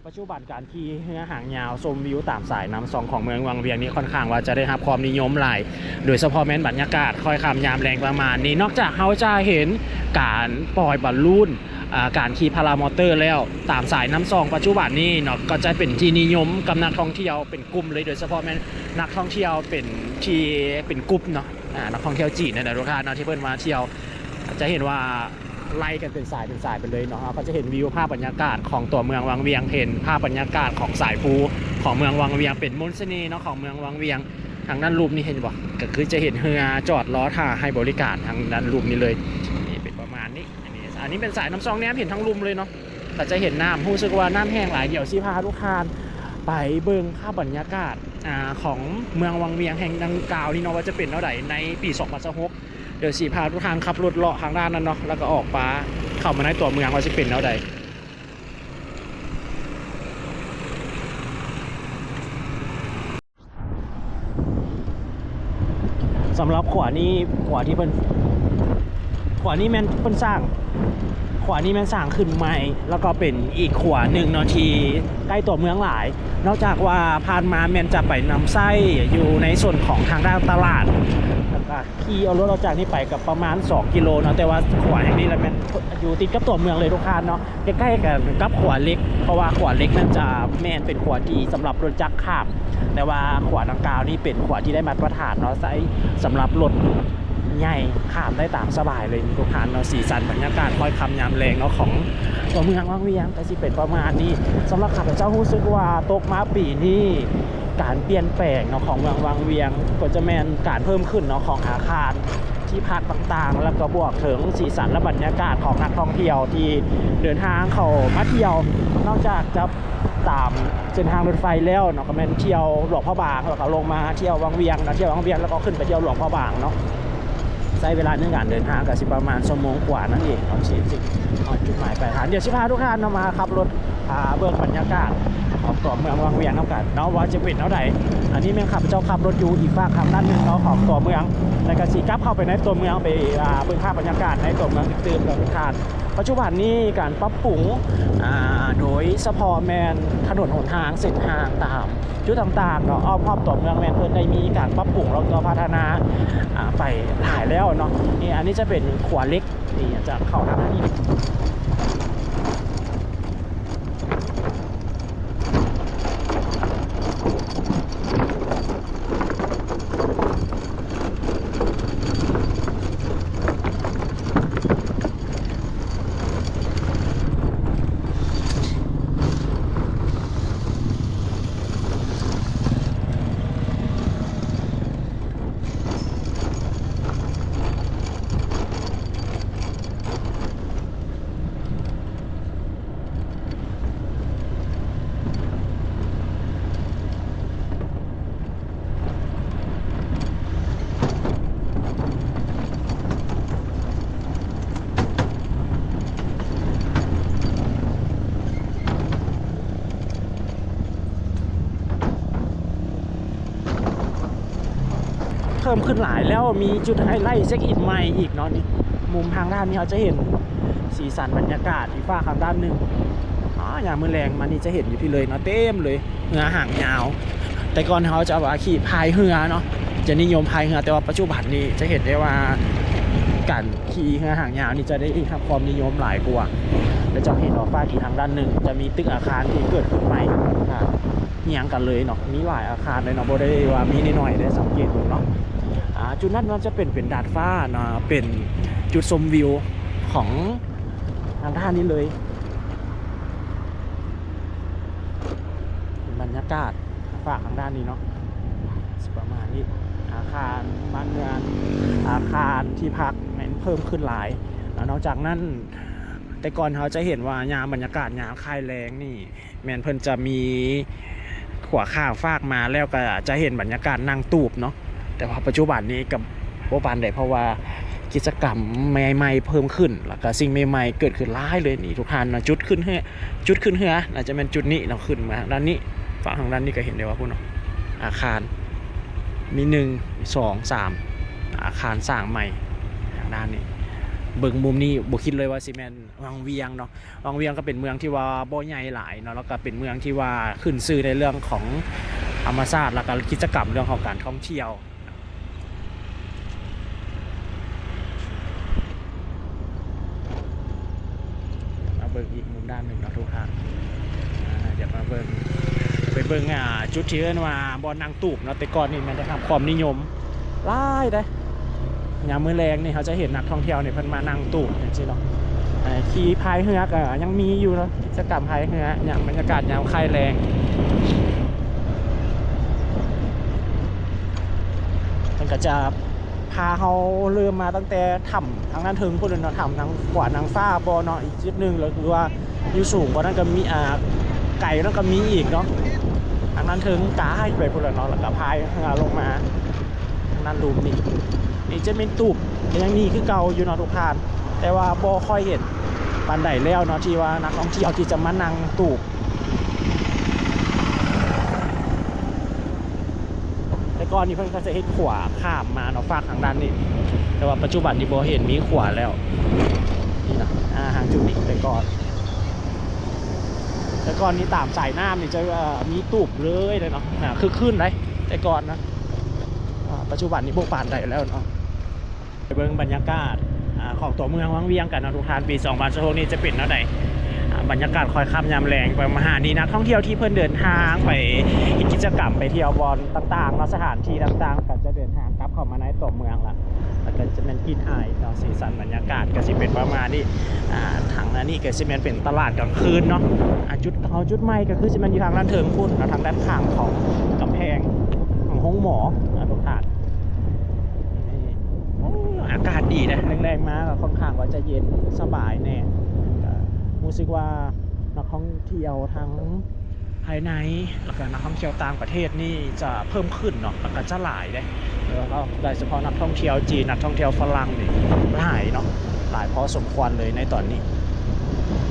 ປັດຈຸບັນການຂີ່ເຮືອຫາງຍາວຊົມວິວຕາມສາຍນ້ຳຊອງຂອງເມືອງວັງວຽງນີ້ ຂ້ອນຂ້າງວ່າຈະໄດ້ຮັບຄວາມນິຍົມຫຼາຍ ໂດຍສະເພາະແມ່ນບັນຍາກາດຄ້ອຍຄ່ຳຍາມແລງປະມານນີ້. ນອກຈາກເຮົາຈະເຫັນການປ່ອຍບາລູນ ອາ ການຂີ່ພາຣາມໍເຕີແລ້ວ ຕາມສາຍນ້ຳຊອງປັດຈຸບັນນີ້ເນາະ ກໍຈະເປັນທີ່ນິຍົມກັບນັກທ່ອງທ່ຽວເປັນກຸ່ມເລີຍ ໂດຍສະເພາະແມ່ນນັກທ່ອງທ່ຽວເປັນທີ່ ເປັນກຸ່ມເນາະ ອາ ນັກທ່ອງທ່ຽວຈີນນັ້ນແຫຼະ ລູກຄ້າເນາະ ທີ່ເພິ່ນມາທ່ຽວ ຈະເຫັນວ່າ ໄລ່ກັນເປັນສາຍເປັນສາຍໄປເລີຍເນາະ. ເຮົາກໍຈະເຫັນວິວພາບບັນຍາກາດຂອງຕົວເມືອງວັງວຽງ ເຫັນພາບບັນຍາກາດຂອງສາຍພູຂອງເມືອງວັງວຽງ ເປັນມົນສະເໜ່ເນາະຂອງເມືອງວັງວຽງ. ທາງດ້ານລຸ່ມນີ້ເຫັນບໍ່ ກໍຄືຈະເຫັນເຮືອຈອດລໍຖ້າໃຫ້ບໍລິການທາງດ້ານລຸ່ມນີ້ເລີຍ. ນີ້ເປັນປະມານນີ້ ອັນນີ້ ອັນນີ້ເປັນສາຍນ້ຳຊອງ ແນມເຫັນທາງລຸ່ມເລີຍເນາະ ກໍຈະເຫັນນ້ຳ ຮູ້ສຶກວ່ານ້ຳແຫ້ງຫຼາຍ. ດຽວຊິພາທຸກທ່ານໄປເບິ່ງພາບບັນຍາກາດ ອາ ຂອງເມືອງວັງວຽງແຫ່ງດັ່ງກ່າວນີ້ເນາະ ວ່າຈະເປັນແນວໃດໃນປີສອງພັນຊາວຫົກ. ດຽວຊິພາທຸກທ່ານຂັບລົດເລາະທາງດ້ານນັ້ນເນາະ ແລ້ວກໍອອກມາເຂົ້າມາໃນຕົວເມືອງວ່າຊິເປັນແນວໃດ. ສຳລັບຂົວນີ້ ຂົວທີ່ເພິ່ນ ຂົວນີ້ແມ່ນເພິ່ນສ້າງ ຂົວນີ້ແມ່ນສ້າງຂຶ້ນໃໝ່ ແລ້ວກໍເປັນອີກຂົວໜຶ່ງເນາະ ທີ່ໃກ້ຕົວເມືອງຫຼາຍ. ນອກຈາກວ່າຜ່ານມາແມ່ນຈະໄປນຳໃຊ້ຢູ່ໃນສ່ວນຂອງທາງດ້ານຕະຫຼາດ ແລ້ວກໍ ຂີ່ເອົາລົດອອກຈາກນີ້ໄປກໍປະມານສອງກິໂລເນາະ ແຕ່ວ່າຂົວແຫ່ງນີ້ລະແມ່ນຢູ່ຕິດກັບຕົວເມືອງເລີຍທຸກທ່ານເນາະ ໃກ້ໆກັນກັບຂົວເຫຼັກ ເພາະວ່າຂົວເຫຼັກນັ້ນຈະແມ່ນເປັນຂົວທີ່ສຳລັບລົດຈັກຂ້າມ ແຕ່ວ່າຂົວດັ່ງກ່າວນີ້ເປັນຂົວທີ່ໄດ້ມາດຕະຖານເນາະ ໃຊ້ສຳລັບລົດໃຫຍ່ຂ້າມໄດ້ຕາມສະບາຍເລີຍທຸກທ່ານເນາະ. ສີສັນບັນຍາກາດຄ້ອຍຄ່ຳຍາມແລງເນາະ ຂອງຕົວເມືອງວັງວຽງກໍຊິເປັນປະມານນີ້. ສຳລັບຂ້າພະເຈົ້າຮູ້ສຶກວ່າຕົກມາປີນີ້ ການປ່ຽນແປງເນາະຂອງເມືອງວັງວຽງ ກໍຈະແມ່ນການເພີ່ມຂຶ້ນເນາະຂອງອາຄານທີ່ພັກຕ່າງໆ ແລ້ວກໍບວກເຖິງສີສັນ ແລະ ບັນຍາກາດຂອງນັກທ່ອງທ່ຽວທີ່ເດີນທາງເຂົ້າມາທ່ຽວ. ນອກຈາກຈະຕາມເສັ້ນທາງລົດໄຟແລ້ວເນາະ ກໍແມ່ນທ່ຽວຫຼວງພະບາງ ແລ້ວກໍລົງມາທ່ຽວວັງວຽງເນາະ ທ່ຽວວັງວຽງ ແລ້ວກໍຂຶ້ນໄປທ່ຽວຫຼວງພະບາງເນາະ. ໃຊ້ເວລາໃນການເດີນທາງກໍຊິປະມານຊົ່ວໂມງກວ່ານັ້ນເອງເນາະ ຊິ ຊິຮອດຈຸດໝາຍປາຍທາງ. ດຽວຊິພາທຸກທ່ານເນາະມາຂັບລົດ ພາເບິ່ງບັນຍາກາດຂອງຕົວເມືອງວັງວຽງນຳກັນເນາະ ວ່າຈະເປັນແນວໃດ. ອັນນີ້ແມ່ນຂ້າພະເຈົ້າຂັບລົດຢູ່ອີກຟາກທາງດ້ານໜຶ່ງເນາະຂອງຕົວເມືອງ ແລ້ວກໍຊິກັບເຂົ້າໄປໃນຕົວເມືອງ ໄປ ອາ ເບິ່ງພາບບັນຍາກາດໃນຕົວເມືອງຕື່ມໆເນາະທ່ານ. ປັດຈຸບັນນີ້ການປັບປຸງ ອາ ໂດຍສະເພາະແມ່ນຖະໜົນຫົນທາງ ເສັ້ນທາງຕາມ ຈຸດຕ່າງໆເນາະ ອ້ອມຮອບຕົວເມືອງ ແມ່ນເພິ່ນໄດ້ມີການປັບປຸງ ແລ້ວກໍພັດທະນາ ອາ ໄປຫຼາຍແລ້ວເນາະ. ນີ້ ອັນນີ້ຈະເປັນຂົວເຫຼັກ ນີ້ຈະເຂົ້າທາງນີ້. ເພີ່ມຂຶ້ນຫຼາຍແລ້ວ ມີຈຸດໄຮໄລເຊັກອິນໃໝ່ອີກເນາະ. ນີ້ ມຸມທາງດ້ານນີ້ເຮົາຈະເຫັນສີສັນບັນຍາກາດ ອີກຟາກທາງດ້ານໜຶ່ງ. ອາ ຍາມມື້ແລງມານີ້ຈະເຫັນຢູ່ພີ້ເລີຍເນາະ ເຕັມເລີຍ ເຮືອຫາງຍາວ. ແຕ່ກ່ອນເຮົາຈະວ່າຂີ່ພາຍເຮືອເນາະ ຈະນິຍົມພາຍເຮືອ ແຕ່ວ່າປັດຈຸບັນນີ້ຈະເຫັນໄດ້ວ່າການຂີ່ເຮືອຫາງຍາວນີ້ຈະໄດ້ຮັບຄວາມນິຍົມຫຼາຍກວ່າ. ແລ້ວເຈົ້າເຫັນວ່າຟາກອີກທາງດ້ານໜຶ່ງ ຈະມີຕຶກອາຄານທີ່ເກີດຂຶ້ນໃໝ່ ອາ ຮຽງກັນເລີຍເນາະ ມີຫຼາຍອາຄານເລີຍເນາະ ບໍ່ໄດ້ວ່າມີນ້ອຍໆເດ້ ສັງເກດເບິ່ງເນາະ. ອາ ຈຸດນັ້ນມັນຈະເປັນ ເປັນດາດຟ້າເນາະ ເປັນຈຸດຊົມວິວຂອງທາງດ້ານນີ້ເລີຍ. ບັນຍາກາດຟາກທາງດ້ານນີ້ເນາະ ຊິປະມານນີ້ ອາຄານບ້ານເຮືອນ ອາຄານທີ່ພັກແມ່ນເພີ່ມຂຶ້ນຫຼາຍ. ແລ້ວນອກຈາກນັ້ນ ແຕ່ກ່ອນເຮົາຈະເຫັນວ່າຍາມບັນຍາກາດຍາມຄ້າຍແລງນີ້ ແມ່ນເພິ່ນຈະມີຂົວຂ້າມຟາກມາ ແລ້ວກໍຈະເຫັນບັນຍາກາດນັ່ງຕູບເນາະ. ແຕ່ວ່າປັດຈຸບັນນີ້ກໍບໍ່ປານໃດ ເພາະວ່າກິດຈະກຳໃໝ່ໆເພີ່ມຂຶ້ນ ແລ້ວກໍສິ່ງໃໝ່ໆເກີດຂຶ້ນຫຼາຍເລີຍນີ້ທຸກທ່ານເນາະ. ຈຸດຂຶ້ນເຮືອ ຈຸດຂຶ້ນເຮືອ ອາດຈະແມ່ນຈຸດນີ້ເນາະ ຂຶ້ນມາທາງດ້ານນີ້ ຝັ່ງທາງດ້ານນີ້ກໍເຫັນໄດ້ວ່າພຸ້ນເນາະ ອາຄານມີໜຶ່ງ ສອງ ສາມ ອາຄານສ້າງໃໝ່ທາງດ້ານນີ້. ເບິ່ງມຸມນີ້ບໍ່ຄິດເລີຍວ່າຊິແມ່ນວັງວຽງເນາະ. ວັງວຽງກໍເປັນເມືອງທີ່ວ່າບໍ່ໃຫຍ່ຫຼາຍເນາະ ແລ້ວກໍເປັນເມືອງທີ່ວ່າຂຶ້ນຊື່ໃນເລື່ອງຂອງທຳມະຊາດ ແລ້ວກໍກິດຈະກຳເລື່ອງຂອງການທ່ອງທ່ຽວ. ມາເບິ່ງອີກມຸມດ້ານໜຶ່ງເນາະທຸກທ່ານ. ອາ ດຽວມາເບິ່ງ ໄປເບິ່ງ ອາ ຈຸດທີ່ເອີ້ນວ່າບ່ອນນັ່ງຕູບເນາະ. ແຕ່ກ່ອນນີ້ແມ່ນໄດ້ຮັບຄວາມນິຍົມຫຼາຍເດ້. ຍາມມື້ແລງນີ້ເຮົາຈະເຫັນນັກທ່ອງທ່ຽວນີ້ເພິ່ນມານັ່ງຕູບຈັ່ງຊີ້ເນາະ. ອາ ຂີ່ພາຍເຮືອກໍຍັງມີຢູ່ເນາະ ກິດຈະກຳພາຍເຮືອ ຍາມບັນຍາກາດຍາມຄ້າຍແລງ. ເພິ່ນກໍຈະ ພາເຮົາເລີ່ມມາຕັ້ງແຕ່ຖ້ຳທາງດ້ານເທິງພຸ້ນເລີຍເນາະ ຖ້ຳທາງຂວານາງຟ້າບໍ່ເນາະ ອີກຈຸດໜຶ່ງ ແລ້ວຄືວ່າຢູ່ສູງກວ່ານັ້ນກໍມີ ອ່າ ໄກກວ່ານັ້ນກໍມີອີກເນາະ ທາງດ້ານເທິງກາຍໄປພຸ້ນແຫຼະເນາະ ແລ້ວກໍພາຍເຮືອລົງມາທາງດ້ານລຸ່ມນີ້. ນີ້ຈະເປັນຕູບ ກໍຍັງມີຄືເກົ່າຢູ່ເນາະທຸກທ່ານ ແຕ່ວ່າບໍ່ຄ່ອຍເຫັນປານໃດແລ້ວເນາະ ທີ່ວ່ານັກທ່ອງທ່ຽວທີ່ຈະມານັ່ງຕູບ. ແຕ່ກ່ອນນີ້ເພິ່ນກໍຈະເຮັດຂົວຂ້າມມາເນາະ ຟາກທາງດ້ານນີ້ ແຕ່ວ່າປັດຈຸບັນນີ້ບໍ່ເຫັນມີຂົວແລ້ວ ນີ້ນະ ອ່າ ຫາຈຸດນີ້. ແຕ່ກ່ອນ ແຕ່ກ່ອນນີ້ຕາມສາຍນ້ຳນີ້ຈະ ເອີ ມີຕູບເລີຍເດ້ເນາະ ອ່າ ຄຶກຄື້ນເດ້ ແຕ່ກ່ອນນະ ອ່າ ປັດຈຸບັນນີ້ບໍ່ປານໃດແລ້ວເນາະ. ໄປເບິ່ງບັນຍາກາດ ອ່າ ຂອງຕົວເມືອງວັງວຽງກັນເນາະທຸກທ່ານ ປີສອງພັນຊາວຫົກນີ້ຈະເປັນແນວໃດ. ອ່າ ບັນຍາກາດຄ່ອຍຄ່ຳຍາມແລງ ໄປມາຫານີ້ ນັກທ່ອງທ່ຽວທີ່ເພິ່ນເດີນທາງໄປເຮັດກິດຈະກຳ ໄປທ່ຽວບ່ອນຕ່າງໆເນາະ ສະຖານທີ່ຕ່າງໆ ກໍຈະເດີນທາງກັບເຂົ້າມາໃນຕົວເມືອງລະ ແລ້ວກໍຈະແມ່ນກິ່ນອາຍເນາະ ສີສັນບັນຍາກາດກໍຊິເປັນປະມານນີ້. ອ່າ ທາງດ້ານນີ້ກໍຊິແມ່ນເປັນຕະຫຼາດກາງຄືນເນາະ. ອ່າ ຈຸດເກົ່າຈຸດໃໝ່ກໍຄືຊິແມ່ນຢູ່ທາງດ້ານເທິງພຸ້ນເນາະ ທາງດ້ານຂ້າງຂອງກຳແພງຂອງໂຮງໝໍເນາະທຸກທ່ານ. ນີ້ ໂອ້ ອາກາດດີເດ້ ແລງໆມາກໍຄ່ອນຂ້າງວ່າຈະເຢັນສະບາຍແດ່ ກໍຮູ້ສຶກວ່ານັກທ່ອງທ່ຽວທັງພາຍໃນ ແລ້ວກໍນັກທ່ອງທ່ຽວຕ່າງປະເທດນີ້ຈະເພີ່ມຂຶ້ນເນາະ ແລ້ວກໍຈະຫຼາຍເດ້ ໂດຍສະເພາະນັກທ່ອງທ່ຽວຈີນ ນັກທ່ອງທ່ຽວຝຣັ່ງນີ້ຫຼາຍເນາະ ຫຼາຍພໍສົມຄວນເລີຍໃນຕອນນີ້.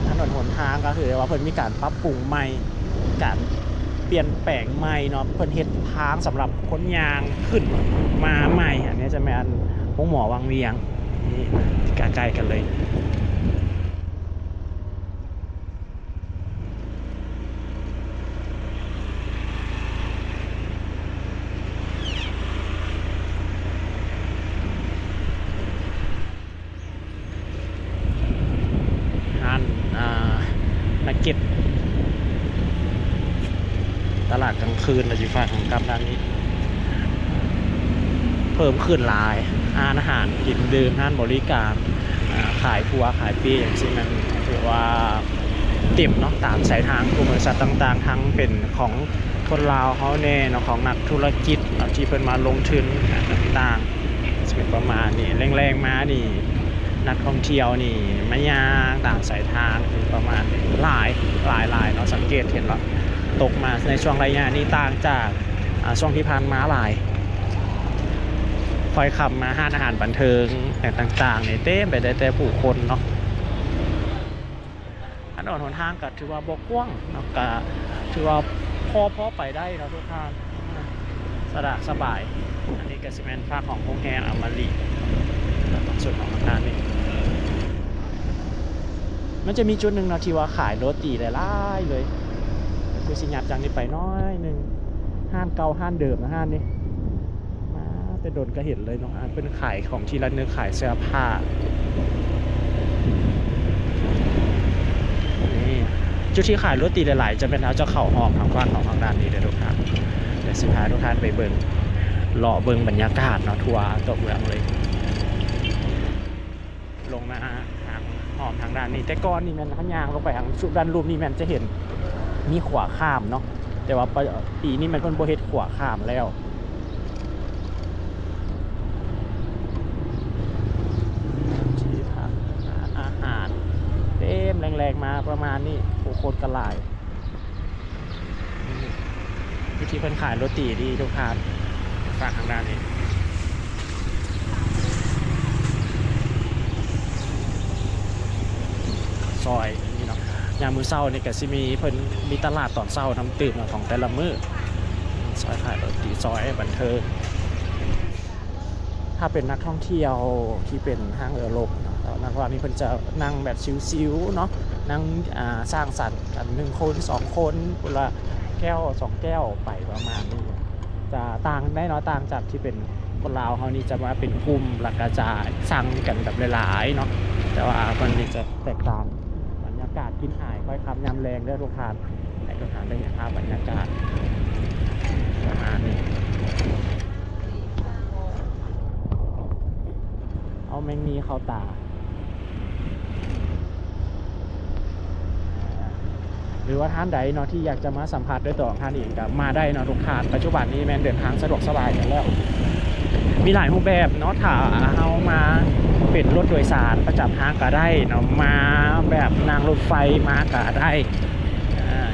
ຖະໜົນຫົນທາງກໍຖືວ່າເພິ່ນມີການປັບປຸງໃໝ່ ການປ່ຽນແປງໃໝ່ເນາະ ເພິ່ນເຮັດທາງສຳລັບຄົນຍ່າງຂຶ້ນມາໃໝ່. ອັນນີ້ຈະແມ່ນໂຮງໝໍວັງວຽງ ນີ້ໃກ້ໆກັນເລີຍ. ຮ້ານ ອ່າ ນັກເກັດ ຕະຫຼາດກາງຄືນລະຢູ່ຝັ່ງກັບດ້ານນີ້ ເພີ່ມຂຶ້ນຫຼາຍ ຮ້ານອາຫານກິນດື່ມ ຮ້ານບໍລິການ ອ່າ ຂາຍຜົວຂາຍເປຫຍັງຊີ້ ແມ່ນຖືວ່າເຕັມເນາະ ຕາມສາຍທາງ ກຸ່ມບໍລິສັດຕ່າງໆ ທັງເປັນຂອງ ຄົນລາວເຮົາແດ່ເນາະ ຂອງນັກທຸລະກິດເນາະ ທີ່ເພິ່ນມາລົງທຶນຫຍັງຕ່າງໆ ຈະເປັນປະມານນີ້. ແລງໆມານີ້ ນັກທ່ອງທ່ຽວນີ້ມາຍ່າງຕາມສາຍທາງ ເປັນປະມານນີ້ ຫຼາຍ ຫຼາຍໆເນາະ ສັງເກດເຫັນລະ ຕົກມາໃນຊ່ວງໄລຍະນີ້ຕ່າງຈາກ ອ່າ ຊ່ວງທີ່ຜ່ານມາຫຼາຍ. ຄ່ອຍຄ່ຳມາ ຮ້ານອາຫານບັນເທີງຫຍັງຕ່າງໆນີ້ ເຕັມໄປໄດ້ແຕ່ຜູ້ຄົນເນາະ. ຖະໜົນຫົນທາງກໍຖືວ່າບໍ່ກວ້າງເນາະ ກໍຖືວ່າພໍ ພໍໄປໄດ້ເນາະທຸກທ່ານ ສະດວກສະບາຍ. ອັນນີ້ກໍຊິແມ່ນຟາກຂອງໂຮງແຮມອາມາຣີ ຕອນສຸດຂອງທາງດ້ານນີ້ ມັນຈະມີຈຸດໜຶ່ງເນາະ ທີ່ວ່າຂາຍໂຣຕີຫຼາຍໆເລີຍ ຄືຊິຫຍັບຈາກນີ້ໄປໜ້ອຍໜຶ່ງ ຮ້ານເກົ່າຮ້ານເດີມນະ ຮ້ານນີ້ ມາແຕ່ດົນກໍເຫັນເລີຍເນາະ ອ່າ ເພິ່ນຂາຍຂອງທີ່ລະນຶກ ຂາຍເສື້ອຜ້າ ນີ້ ຈຸດທີ່ຂາຍໂຣຕີຫຼາຍໆ ຈະແມ່ນເຮົາຈະເຂົ້າຮອບທາງຝັ່ງຂອງທາງດ້ານນີ້ເດີທຸກທ່ານ. ດຽວຊິພາທຸກທ່ານໄປເບິ່ງ ເລາະເບິ່ງບັນຍາກາດເນາະ ທົ່ວຕົວເມືອງເລີຍ. ລົງມາທາງ ຮອບທາງດ້ານນີ້ ແຕ່ກ່ອນນີ້ແມ່ນເຮົາຍ່າງລົງໄປທາງຊຸດດ້ານລຸ່ມນີ້ແມ່ນຈະເຫັນມີຂົວຂ້າມເນາະ ແຕ່ວ່າປະ ປີນີ້ແມ່ນເພິ່ນບໍ່ເຮັດຂົວຂ້າມແລ້ວ. ທີ່ພັກ ຮ້ານອາຫານ ເຕັມແລງໆມາປະມານນີ້ ຜູ້ຄົນກໍຫຼາຍ. ຢູ່ທີ່ເພິ່ນຂາຍໂຣຕີນີ້ທຸກທ່ານ ຟາກທາງດ້ານນີ້ ຊອຍນີ້ເນາະ ຍາມມື້ເຊົ້ານີ້ກໍຊິມີ ເພິ່ນມີຕະຫຼາດຕອນເຊົ້ານຳຕື່ມເນາະ ຂອງແຕ່ລະມື້ ຊອຍຂາຍໂຣຕີ ຊອຍບັນເທີງ. ຖ້າເປັນນັກທ່ອງທ່ຽວທີ່ເປັນທາງເອີຣົບເນາະ ແລ້ ນະ ເພາະວ່ານີ້ເພິ່ນຈະນັ່ງແບບຊິວໆເນາະ ນັ່ງ ອ່າ ສັງສັນກັນ ໜຶ່ງຄົນ ສອງຄົນ ຄົນລະແກ້ວ ສອງແກ້ວໄປ ປະມານນີ້. ຈະຕ່າງໄດ້ເນາະ ຕ່າງຈາກທີ່ເປັນຄົນລາວເຮົານີ້ ຈະມາເປັນກຸ່ມ ແລ້ວກໍຈະສັງກັນແບບຫຼາຍໆເນາະ ແຕ່ວ່າມັນນີ້ຈະແຕກຕ່າງ. ບັນຍາກາດກິນອາຍ ຂ້ອຍຂັບຍາມແລງເດີທຸກທ່ານ ໃຫ້ທຸກທ່ານໄດ້ເຫັນພາບບັນຍາກາດປະມານນີ້. ເອົາແມງມີເຂົ້າຕາ. ຫຼືວ່າທ່ານໃດເນາະ ທີ່ຢາກຈະມາສຳຜັດດ້ວຍຕົວຂອງທ່ານເອງ ກໍມາໄດ້ເນາະທຸກທ່ານ. ປັດຈຸບັນນີ້ແມ່ນເດີນທາງສະດວກສະບາຍກັນແລ້ວ ມີຫຼາຍຮູບແບບເນາະ. ຖ້າເຮົາມາເປັນລົດໂດຍສານປະຈຳທາງກໍໄດ້ເນາະ ມາແບບນັ່ງລົດໄຟມາກໍໄດ້ ອ່າ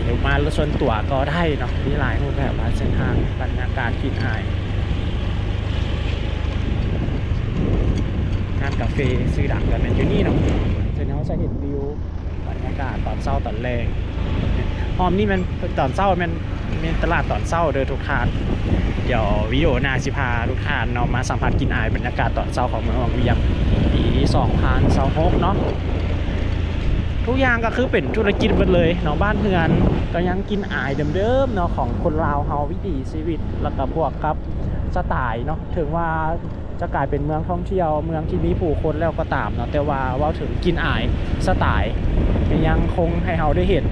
ຫຼືມາລົດສ່ວນຕົວກໍໄດ້ເນາະ ມີຫຼາຍຮູບແບບ ຫຼາຍເສັ້ນທາງ. ບັນຍາກາດກິນອາຍ ຮ້ານກາເຟຊື່ດັງກໍແມ່ນຢູ່ນີ້ເນາະ ເຊິ່ງເຮົາຈະເຫັນວິວບັນຍາກາດຕອນເຊົ້າຕອນແລງ. ອ້ອມນີ້ແມ່ນຕອນເຊົ້າ ແມ່ນ ແມ່ນຕະຫຼາດຕອນເຊົ້າເດີທຸກທ່ານ. ດຽວວິດີໂອໜ້າຊິພາທຸກທ່ານເນາະ ມາສຳຜັດກິນອາຍບັນຍາກາດຕອນເຊົ້າຂອງເມືອງວັງວຽງ ປີສອງພັນຊາວຫົກເນາະ. ທຸກຢ່າງກໍຄືເປັນທຸລະກິດໝົດເລີຍເນາະ ບ້ານເຮືອນກໍຍັງກິນອາຍເດີມໆເນາະ ຂອງຄົນລາວເຮົາ ວິຖີຊີວິດ ແລ້ວກໍບວກກັບສະໄຕເນາະ. ເຖິງວ່າຈະກາຍເປັນເມືອງທ່ອງທ່ຽວ ເມືອງທີ່ມີຜູ້ຄົນແລ້ວກໍຕາມເນາະ ແຕ່ວ່າເວົ້າເຖິງກິ່ນອາຍ ສະໄຕ ຍັງຄົງໃຫ້ເຮົາໄດ້ເຫັນ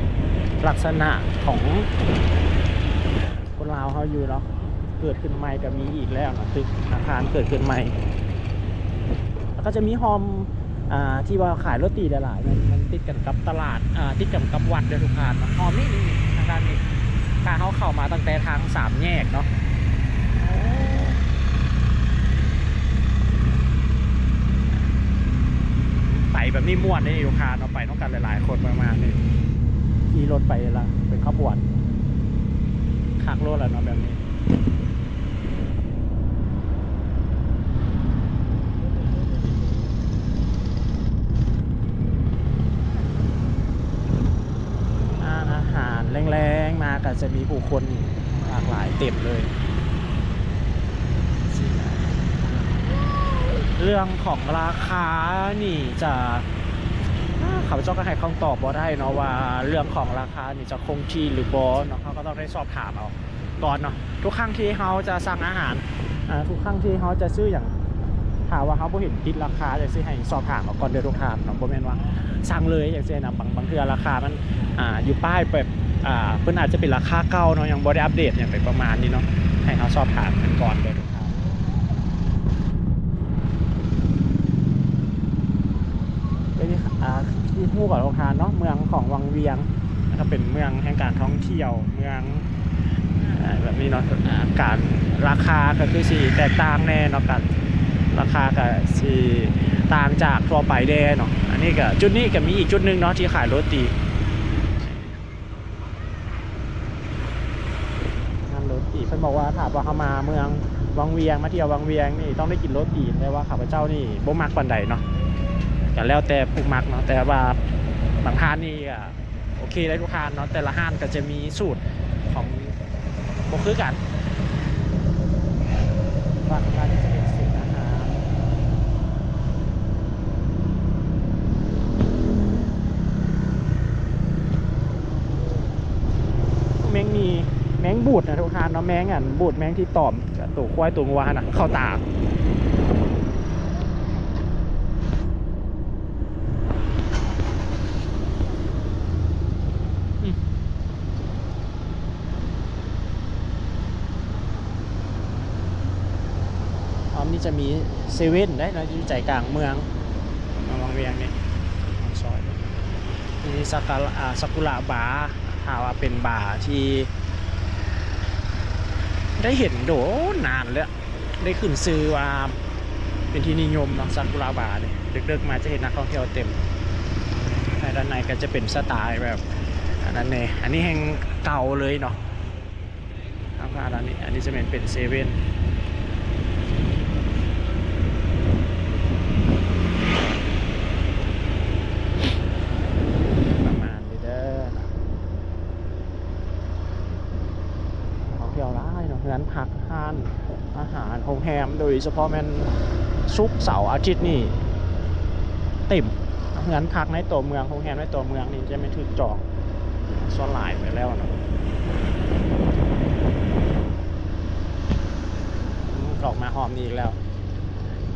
ລັກສະນະຂອງຄົນລາວເຮົາຢູ່ເນາະ. ເກີດຂຶ້ນໃໝ່ກໍມີອີກແລ້ວເນາະ ຕຶກອາຄານເກີດຂຶ້ນໃໝ່ ແລ້ວກໍຈະມີຮ່ອມ ອ່າ ທີ່ວ່າຂາຍໂຣຕີຫຼາຍໆ ມັນ ມັນຕິດກັນກັບຕະຫຼາດ ອ່າ ຕິດກັນກັບວັດເດີທຸກທ່ານເນາະ. ອ້ອມນີ້ ນີ້ ນີ້ ທາງດ້ານນີ້ ຖ້າເຮົາເຂົ້າມາຕັ້ງແຕ່ທາງສາມແຍກເນາະ ໄປແບບນີ້ມ່ວນເດ້ທຸກທ່ານເນາະ ໄປນຳກັນຫຼາຍໆຄົນປະມານນີ້ ຂີ່ລົດໄປລະເປັນຂະບວນ ຄັກໂລດລະເນາະແບບນີ້. ຮ້ານອາຫານແລງໆມາກໍຈະມີຜູ້ຄົນຫຼາກຫຼາຍເຕັມເລີຍ. ເລື່ອງຂອງລາຄານີ້ຈະ ຂ້າພະເຈົ້າກໍໃຫ້ຄຳຕອບບໍ່ໄດ້ເນາະ ວ່າເລື່ອງຂອງລາຄານີ້ຈະຄົງທີ່ຫຼືບໍ່ເນາະ ເຮົາກໍຕ້ອງໄດ້ສອບຖາມເອົາ ກ່ອນເນາະ. ທຸກຄັ້ງທີ່ເຮົາຈະສັ່ງອາຫານ ອ່າ ທຸກຄັ້ງທີ່ເຮົາຈະຊື້ຫຍັງ ຖ້າວ່າເຮົາບໍ່ເຫັນຕິດລາຄາຈັ່ງຊີ້ ໃຫ້ສອບຖາມເອົາກ່ອນເດີທຸກທ່ານເນາະ ບໍ່ແມ່ນວ່າສັ່ງເລີຍຈັ່ງຊີ້ນະ. ບາງ ບາງເທື່ອລາຄາມັນ ອ່າ ຢູ່ປ້າຍແບບ ອ່າ ເພິ່ນອາດຈະເປັນລາຄາເກົ່າເນາະ ຍັງບໍ່ໄດ້ອັບເດດຫຍັງໄປປະມານນີ້ເນາະ ໃຫ້ເຮົາສອບຖາມເພິ່ນກ່ອນເດີ. ເປັນທີ່ ອ່າ ທີ່ຮູ້ກັນທຸກທ່ານເນາະ ເມືອງຂອງວັງວຽງ ແລ້ວກໍເປັນເມືອງແຫ່ງການທ່ອງທ່ຽວ ເມືອງ ອ່າ ແບບນີ້ເນາະ ອ່າ ການ ລາຄາກໍຄືຊິແຕກຕ່າງແດ່ເນາະ ການ ລາຄາກໍຊິຕ່າງຈາກທົ່ວໄປແດ່ເນາະ. ອັນນີ້ກໍ ຈຸດນີ້ກໍມີອີກຈຸດໜຶ່ງເນາະ ທີ່ຂາຍໂຣຕີ ຮ້ານໂຣຕີ ເພິ່ນບອກວ່າຖ້າວ່າເຮົາມາເມືອງວັງວຽງ ມາທ່ຽວວັງວຽງນີ້ຕ້ອງໄດ້ກິນໂຣຕີ ແຕ່ວ່າຂ້າພະເຈົ້ານີ້ບໍ່ມັກປານໃດເນາະ ກໍແລ້ວແຕ່ຜູ້ມັກເນາະ ແຕ່ວ່າບາງຮ້ານນີ້ກໍໂອເຄໄດ້ທຸກຮ້ານເນາະ ແຕ່ລະຮ້ານກໍຈະມີສູດຂອງບໍ່ຄືກັນ. ຝັ່ງນັ້ນຈະເປັນສູດອາຫານ ແມງມີ ແມງບູດນະທຸກທ່ານເນາະ ແມງອັນບູດ ແມງທີ່ຕອມໂຕຄວາຍໂຕງົວຫັ້ນນະ ເຂົ້າຕາ. ອ້ອມນີ້ຈະມີເຊເວັ່ນໄດ໋ເນາະ ຢູ່ໃຈກາງເມືອງ ເມືອງວັງວຽງນີ້ ຊອຍນີ້ ມີຊາກາ ອ່າ ຊາກຸຣະບາ ຖ້າວ່າເປັນບາທີ່ໄດ້ເຫັນໂດນນານແລ້ວ ໄດ້ຂຶ້ນຊື່ວ່າເປັນທີ່ນິຍົມເນາະ ຊາກຸຣະບານີ້ ດຶກໆມາຈະເຫັນນັກທ່ອງທ່ຽວເຕັມ. ໃນດ້ານໃນກໍຈະເປັນສະໄຕແບບອັນນັ້ນແດ່ ອັນນີ້ແຮ່ງເກົ່າເລີຍເນາະ. ທາງຜ່ານອັນນີ້ ອັນນີ້ຈະແມ່ນເປັນເຊເວັ່ນ ປະມານນີ້ເດີ. ທ່ອງທ່ຽວຫຼາຍເນາະ ເຮືອນພັກ ຮ້ານອາຫານ ໂຮງແຮມ ໂດຍສະເພາະແມ່ນສຸກ ເສົາ ອາທິດນີ້ ເຕັມ. ເຮືອນພັກໃນຕົວເມືອງ, ໂຮງແຮມໃນຕົວເມືອງນີ້ຈະແມ່ນຖືກຈອງສ່ວນຫຼາຍໄປແລ້ວເນາະ. ອອກມາຮອບນີ້ອີກແລ້ວ.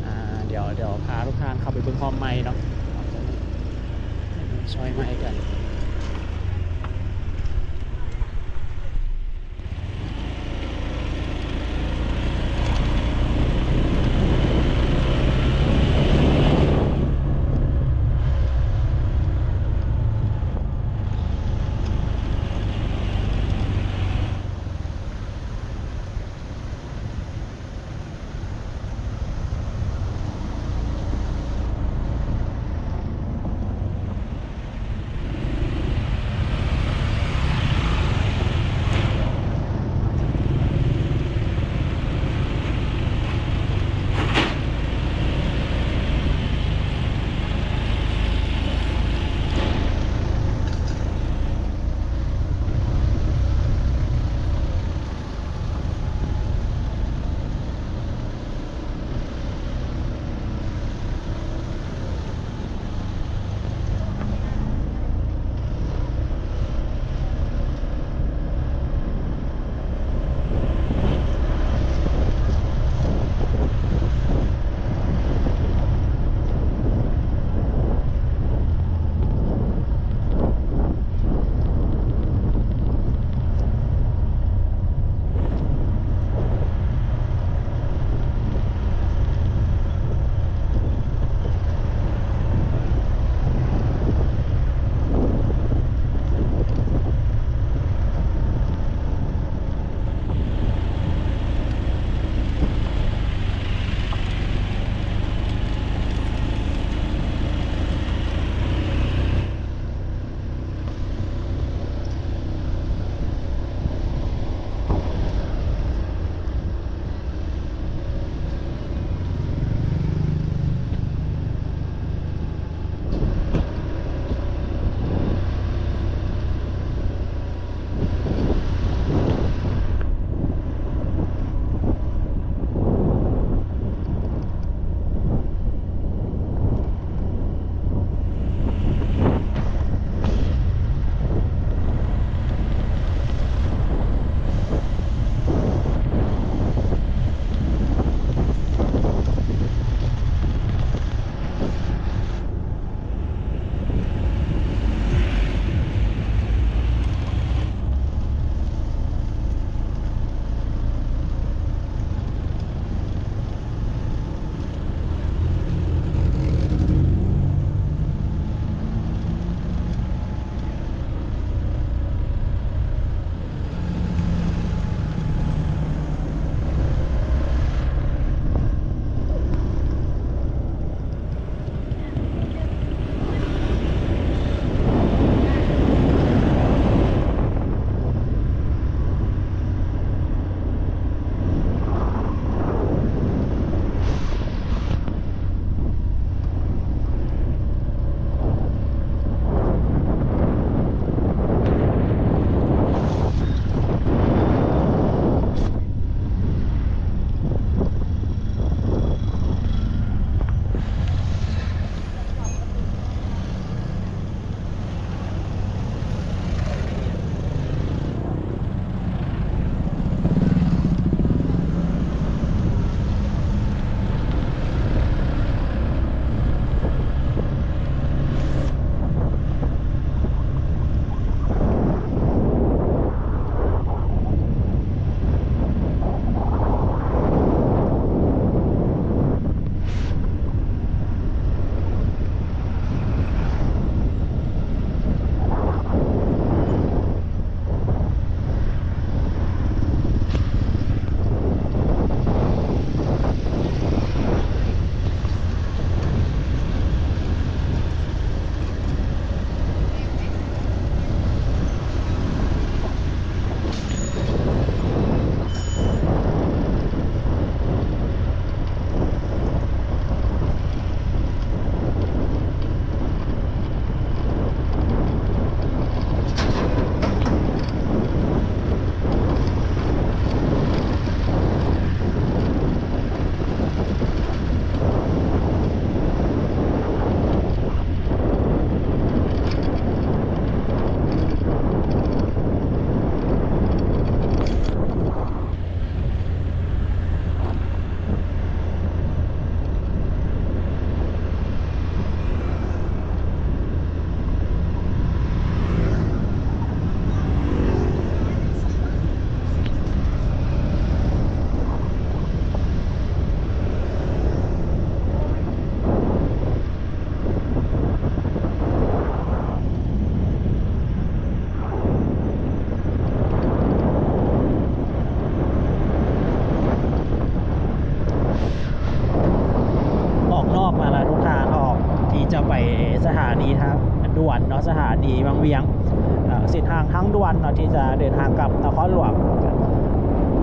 ອ່າ ດຽວ ດຽວພາທຸກທ່ານເຂົ້າໄປເບິ່ງຮອບໃໝ່ເນາະ, ຊອຍໃໝ່ກັນ. ອ ວຽງ. ເອີ ເສັ້ນທາງທາງດ່ວນເນາະ ທີ່ຈະເດີນທາງກັບນະຄອນຫຼວງ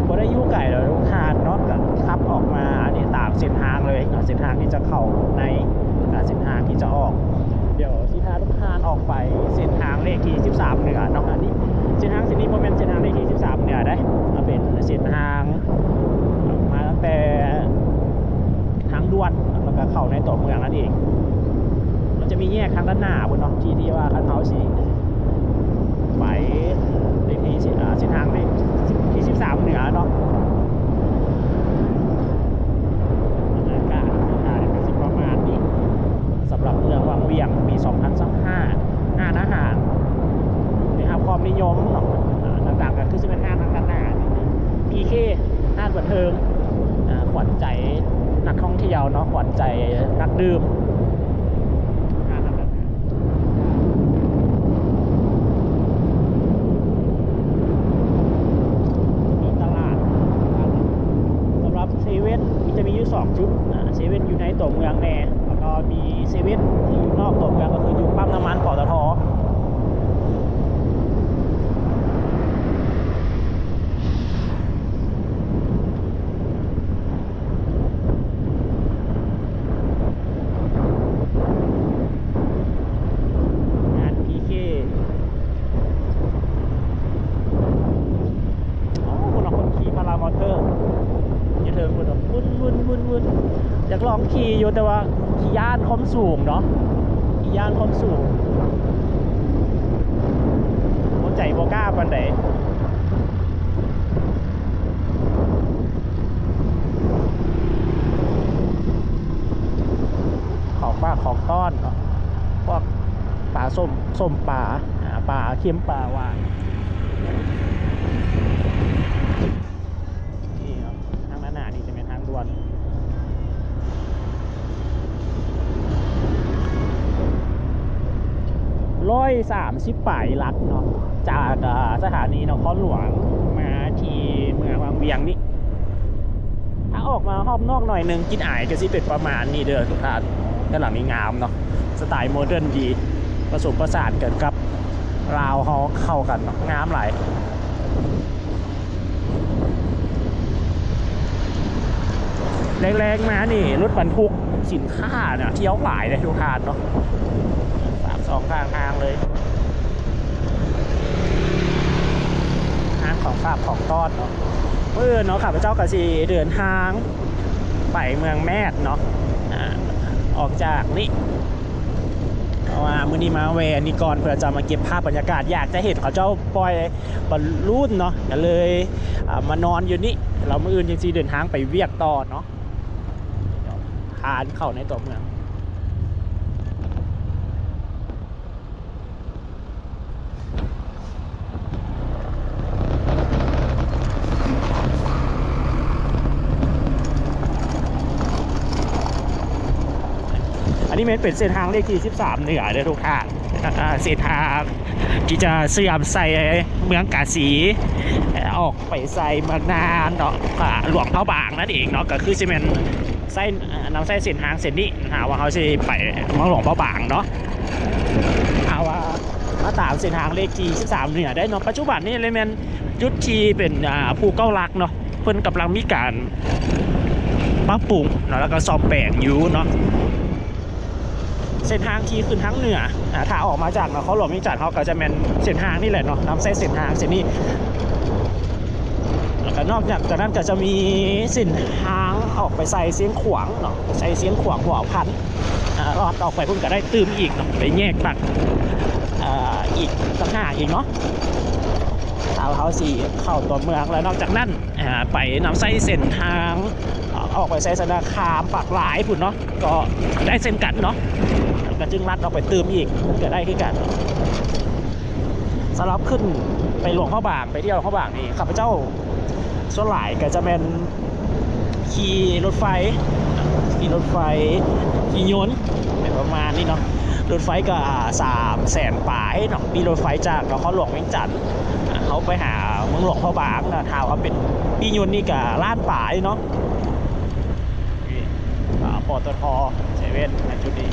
ບໍ່ໄດ້ຢູ່ໄກດອກທຸກທ່ານເນາະ, ກໍຂັບອອກມາ ອັນນີ້ຕາມເສັ້ນທາງເລີຍເນາະ, ເສັ້ນທາງທີ່ຈະເຂົ້າໃນ ອາ ເສັ້ນທາງທີ່ຈະອອກ. ດຽວຊິພາທຸກທ່ານອອກໄປເສັ້ນທາງເລກທີສິບສາມເໜືອເນາະ. ອັນນີ້ເສັ້ນທາງເສັ້ນນີ້ບໍ່ແມ່ນເສັ້ນທາງເລກທີສິບສາມເໜືອເດ້, ເປັນເສັ້ນທາງມາຕັ້ງແຕ່ ທາງດ່ວນ ແລ້ວກໍເຂົ້າໃນຕົວເມືອງນັ້ນເອງ. ມັນຈະມີແຍກທາງດ້ານໜ້າພຸ້ນເນາະ ທີ່ ທີ່ວ່າຄັນເຮົາຊິໄປເລກທີ ເສັ້ນທາງເລກທີສິບສາມເໜືອເນາະ. ບັນຍາກາດກໍຊິປະມານນີ້ ສຳລັບເມືອງວັງວຽງປີສອງພັນຊາວຫ້າ. ຮ້ານອາຫານ ໄດ້ຮັບຄວາມນິຍົມເນາະ ອາ ຫຼັກໆກໍຄືຊິເປັນຮ້ານທາງດ້ານໜ້າ ພີເຄ ຮ້ານບັນເທີງ ອາ ຂວັນໃຈນັກທ່ອງທ່ຽວເນາະ, ຂວັນໃຈນັກດື່ມ ຮ້ານທາງດ້ານໜ້າ. ມີຕະຫຼາດ ສຳລັບເຊເວັນ ຈະມີຢູ່ສອງຈຸດ ອາ ເຊເວັນຢູ່ໃນຕົວເມືອງແດ່ ແລ້ວກໍມີເຊເວັນທີ່ຢູ່ນອກຕົວເມືອງ ກໍຄືຢູ່ປ້ຳນ້ຳມັນ ປຕທ. ງານພີເຄ ໂອ້ ພຸ້ນນະ ຄົນຂີ່ພາລາມໍເຕີຢູ່ເທິງພຸ້ນນະ ວຶ່ນໆໆໆ. ຢາກລອງຂີ່ຢູ່ ແຕ່ວ່າຂີ້ຢ້ານຄວາມສູງເນາະ, ຂີ້ຢ້ານຄວາມສູງ ຫົວໃຈບໍ່ກ້າປານໃດ. ຂອງຝາກຂອງຕ້ອນເນາະ ພວກປາສົ້ມ ສົ້ມປາ ອາ ປາເຄັມ ປາຫວານ. ນີ້ເນາະ ທາງດ້ານໜ້ານີ້ຈະແມ່ນທາງດ່ວນ ຮ້ອຍສາມສິບປາຍຫຼັກເນາະ ຈາກ ເອີ ສະຖານີນະຄອນຫຼວງມາທີ່ເມືອງວັງວຽງນີ້. ຖ້າອອກມາຮອບນອກໜ້ອຍໜຶ່ງ ກິ່ນອາຍກໍຊິເປັນປະມານນີ້ເດີທຸກທ່ານ. ດ້ານຫຼັງນີ້ງາມເນາະ ສະໄຕໂມເດີນດີ ປະສົມປະສານກັນກັບລາວເຮົາເຂົ້າກັນເນາະ ງາມຫຼາຍ. ແລງໆມານີ້ ລົດບັນທຸກສິນຄ້ານະ ທ່ຽວຫຼາຍເດ້ທຸກທ່ານເນາະ. ປາກສອງຂ້າງທາງເລີຍ ຮ້ານຂອງຝາກຂອງຕ້ອນເນາະ. ມື້ອື່ນເນາະ ຂ້າພະເຈົ້າກໍຊິເດີນທາງໄປເມືອງແມດເນາະ ອາ ອອກຈາກນີ້ ເພາະວ່າມື້ນີ້ມາແວ່ນີ້ກ່ອນ ເພື່ອຈະມາເກັບພາບບັນຍາກາດ. ຢາກຈະເຫັນເຂົາເຈົ້າປ່ອຍບອນລູນເນາະ ກໍເລີຍ ອາ ມານອນຢູ່ນີ້ ແລ້ວມື້ອື່ນຈັ່ງຊິເດີນທາງໄປວຽກຕໍ່ເນາະ. ຜ່ານເຂົ້າໃນຕົວເມືອງ. ອັນນີ້ແມ່ນເປັນເສັ້ນທາງເລກທີສິບສາມເໜືອເດີທຸກທ່ານ. ເສັ້ນທາງທີ່ຈະເຊື່ອມໃສ່ເມືອງກາສີ ອອກໄປໃສ່ເມືອງນານເນາະ ອາ ຫຼວງພະບາງນັ້ນເອງເນາະ. ກໍຄືຊິແມ່ນໃຊ້ ນຳໃຊ້ເສັ້ນທາງເສັ້ນນີ້ ຖ້າວ່າເຮົາຊິໄປເມືອງຫຼວງພະບາງເນາະ. ຖ້າວ່າມາຕາມເສັ້ນທາງເລກທີສິບສາມເໜືອໄດ້ເນາະ ປັດຈຸບັນນີ້ເລີຍແມ່ນຈຸດທີ່ເປັນ ອາ ພູເກົ້າຫຼັກເນາະ ເພິ່ນກຳລັງມີການປັບປຸງເນາະ ແລ້ວກໍສ້ອມແປງຢູ່ເນາະ. ເສັ້ນທາງທີ່ຂຶ້ນທາງເໜືອ ອາ ຖ້າອອກມາຈາກນະຄອນຫຼວງວຽງຈັນ ເຮົາກໍຈະແມ່ນເສັ້ນທາງນີ້ແຫຼະເນາະ ນຳໃຊ້ເສັ້ນທາງເສັ້ນນີ້. ແລ້ວກໍນອກຈາກ ຈາກນັ້ນກໍຈະມີເສັ້ນທາງອອກໄປໃສ່ຊຽງຂວາງເນາະ ໃສ່ຊຽງຂວາງຫົວພັນ ອາ ລອດອອກໄປພຸ້ນກໍໄດ້ຕື່ມອີກເນາະ ໄປແຍກຕັດ ອາ ອີກຕ່າງຫາກອີກເນາະ ຖ້າເຮົາຊິເຂົ້າຕົວເມືອງ. ແລ້ວນອກຈາກນັ້ນ ອາ ໄປນຳໃຊ້ເສັ້ນທາງ ອາ ອອກໄປໃສ່ຊະນະຄາມ ປາກລາຍພຸ້ນເນາະ ກໍໄດ້ເຊັ່ນກັນເນາະ ກໍຈຶ່ງລັດອອກໄປຕື່ມອີກ ກໍໄດ້ຄືກັນ. ສຳລັບຂຶ້ນໄປຫຼວງພະບາງ ໄປທ່ຽວຫຼວງພະບາງນີ້ ຂ້າພະເຈົ້າສ່ວນຫຼາຍກໍຈະແມ່ນຂີ່ລົດໄຟ ຂີ່ລົດໄຟ ຂີ່ຍົນ ປະມານນີ້ເນາະ. ລົດໄຟກໍສາມແສນປາຍເນາະ ປີ້ລົດໄຟຈາກນະຄອນຫຼວງວຽງຈັນ ເຮົາໄປຫາເມືອງຫຼວງພະບາງນະ ຖ້າວ່າເປັນປີ້ຍົນນີ້ກໍລ້ານປາຍເນາະ. ນີ້ ອາ ປຕທ ເຊເວັນ ໃນຈຸດນີ້.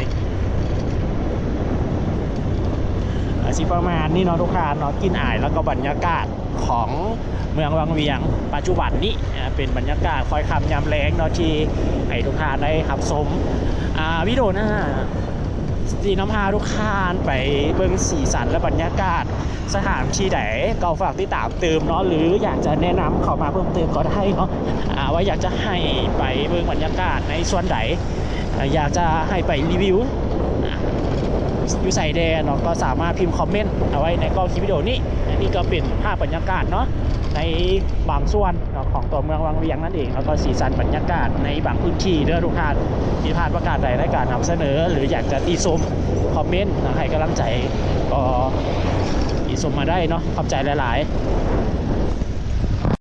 ອ ຊິປະມານນີ້ເນາະທຸກທ່ານເນາະ ກິ່ນອາຍແລ້ວກໍບັນຍາກາດຂອງເມືອງວັງວຽງປັດຈຸບັນນີ້ ເປັນບັນຍາກາດຄ່ອຍຄ່ຳຍາມແລງເນາະ ທີ່ໃຫ້ທຸກທ່ານໄດ້ຮັບຊົມ. ອາ ວິດີໂອໜ້າຊິນຳພາທຸກທ່ານໄປເບິ່ງສີສັນ ແລະ ບັນຍາກາດສະຖານທີ່ໃດ ກໍຝາກຕິດຕາມຕື່ມເນາະ ຫຼື ຢາກຈະແນະນຳເຂົ້າມາເພີ່ມຕື່ມກໍໄດ້ເນາະ ອາ ວ່າຢາກຈະໃຫ້ໄປເບິ່ງບັນຍາກາດໃນສ່ວນໃດ ອາ ຢາກຈະໃຫ້ໄປຣີວິວ ອາ ຢູ່ໃສແດ່ເນາະ ກໍສາມາດພິມຄອມເມັນເອົາໄວ້ໃນກ້ອງຄລິບວິດີໂອນີ້. ອັນນີ້ກໍເປັນພາບບັນຍາກາດເນາະ ໃນບາງສ່ວນເນາະ ຂອງຕົວເມືອງວັງວຽງນັ້ນເອງ ແລ້ວກໍສີສັນບັນຍາກາດໃນບາງພື້ນທີ່ເດີທຸກທ່ານ. ຜິດພາດປະການໃດໃນການນຳສະເໜີ ຫຼື ຢາກຈະຕິຊົມຄອມເມັນເນາະ ໃຫ້ກຳລັງໃຈ ກໍຕິຊົມມາໄດ້ເນາະ. ຂອບໃຈຫຼາຍໆ.